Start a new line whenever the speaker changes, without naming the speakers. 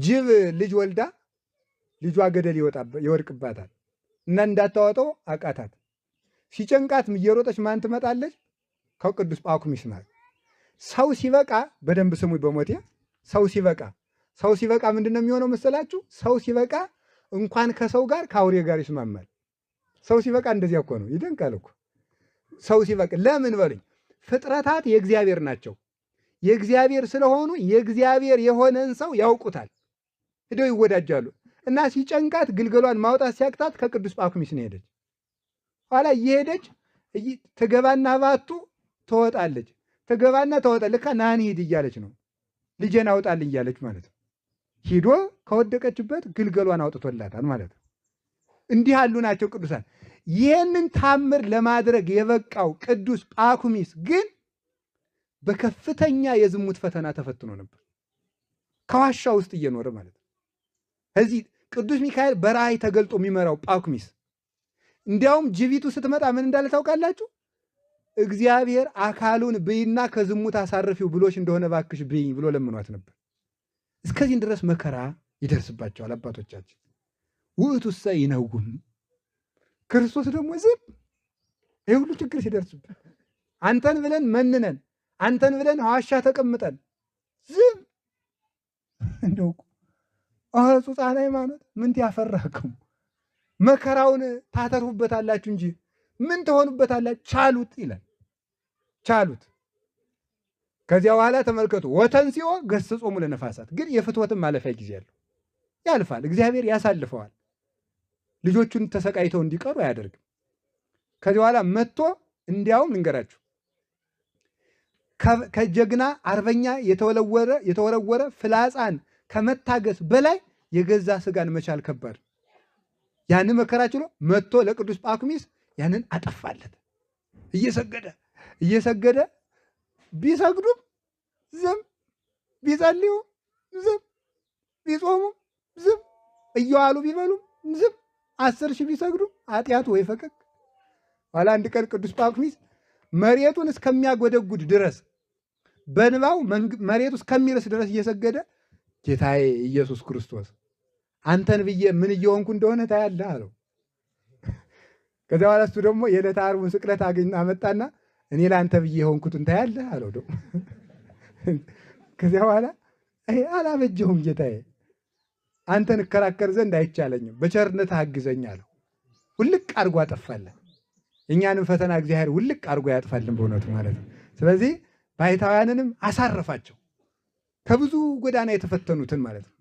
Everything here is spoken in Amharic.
ጅብ ልጅ ወልዳ ልጇ ገደል ይወድቅባታል እና እንዳታወጣው አቃታት። ሲጨንቃት እየሮጠች ማን ትመጣለች? ከቅዱስ ጳኩሚስ ማለት። ሰው ሲበቃ በደንብ ስሙ፣ በሞቴ ሰው ሲበቃ ሰው ሲበቃ ምንድን ነው የሚሆነው መሰላችሁ? ሰው ሲበቃ እንኳን ከሰው ጋር ከአውሬ ጋር ይስማማል። ሰው ሲበቃ እንደዚያ እኮ ነው። ይደንቃል እኮ ሰው ሲበቃ። ለምን በሉኝ፣ ፍጥረታት የእግዚአብሔር ናቸው። የእግዚአብሔር ስለሆኑ የእግዚአብሔር የሆነን ሰው ያውቁታል፣ ሂደው ይወዳጃሉ። እና ሲጨንቃት ግልገሏን ማውጣት ሲያቅታት ከቅዱስ ጳኩሚስ ነው ሄደች። ኋላ እየሄደች ትገባና ባቱ ትወጣለች፣ ትገባና ትወጣለች። ልካ ናን ሂድ እያለች ነው፣ ልጄን አውጣልኝ እያለች ማለት ነው። ሂዶ ከወደቀችበት ግልገሏን አውጥቶላታል ማለት ነው። እንዲህ ያሉ ናቸው ቅዱሳን። ይህንን ታምር ለማድረግ የበቃው ቅዱስ ጳኩሚስ ግን በከፍተኛ የዝሙት ፈተና ተፈትኖ ነበር። ከዋሻ ውስጥ እየኖረ ማለት ነው። እዚህ ቅዱስ ሚካኤል በራእይ ተገልጦ የሚመራው ጳኩሚስ እንዲያውም ጅቢቱ ስትመጣ ምን እንዳለ ታውቃላችሁ? እግዚአብሔር አካሉን ብይና ከዝሙት አሳርፊው ብሎሽ እንደሆነ ባክሽ ብይኝ ብሎ ለምኗት ነበር። እስከዚህን ድረስ መከራ ይደርስባቸዋል አባቶቻችን። ውእቱሰ ይነውም፣ ክርስቶስ ደግሞ ዝም። ይህ ሁሉ ችግር ሲደርስብን አንተን ብለን መንነን፣ አንተን ብለን ዋሻ ተቀምጠን ዝም። እንደው ጹጻን ሃይማኖት ምን ያፈራክሙ፣ መከራውን ታተርፉበታላችሁ እንጂ ምን ትሆኑበታላችሁ? ቻሉት ይላል። ቻሉት። ከዚያ በኋላ ተመልከቱ፣ ወተንሲኦ ገሥጾሙ ለነፋሳት። ግን የፍትወትን ማለፊያ ጊዜ አለው፣ ያልፋል። እግዚአብሔር ያሳልፈዋል። ልጆቹን ተሰቃይተው እንዲቀሩ አያደርግም። ከዚህ በኋላ መጥቶ እንዲያውም ልንገራችሁ፣ ከጀግና አርበኛ የተወረወረ ፍላጻን ከመታገስ በላይ የገዛ ስጋን መቻል ከባድ። ያንን መከራ ችሎ መጥቶ ለቅዱስ ጳኩሚስ ያንን አጠፋለት። እየሰገደ እየሰገደ ቢሰግዱም ዝም፣ ቢጸልዩም ዝም፣ ቢጾሙም ዝም፣ እየዋሉ ቢበሉም ዝም፣ 10,000 ቢሰግዱም ኃጢአቱ ወይ ፈቀቅ። ኋላ አንድ ቀን ቅዱስ ጳኩሚስ መሬቱን እስከሚያጎደጉድ ድረስ በንባው መሬቱ እስከሚርስ ድረስ እየሰገደ ጌታዬ ኢየሱስ ክርስቶስ አንተን ብዬ ምን እየሆንኩ እንደሆነ ታያለህ አለው። ከዚያ በኋላ እሱ ደግሞ የዕለተ ዓርቡን ስቅለት አገኝ አመጣና እኔ ለአንተ ብዬ የሆንኩትን ታያለህ አለው። ደግሞ ከዚያ በኋላ አላበጀሁም ጌታዬ፣ አንተን እከራከር ዘንድ አይቻለኝም፣ በቸርነት አግዘኝ አለው። ውልቅ አድርጎ አጠፋለን። እኛንም ፈተና እግዚአብሔር ውልቅ አድርጎ ያጥፋልን በእውነቱ ማለት ነው። ስለዚህ ባይታውያንንም አሳረፋቸው ከብዙ ጎዳና የተፈተኑትን ማለት ነው።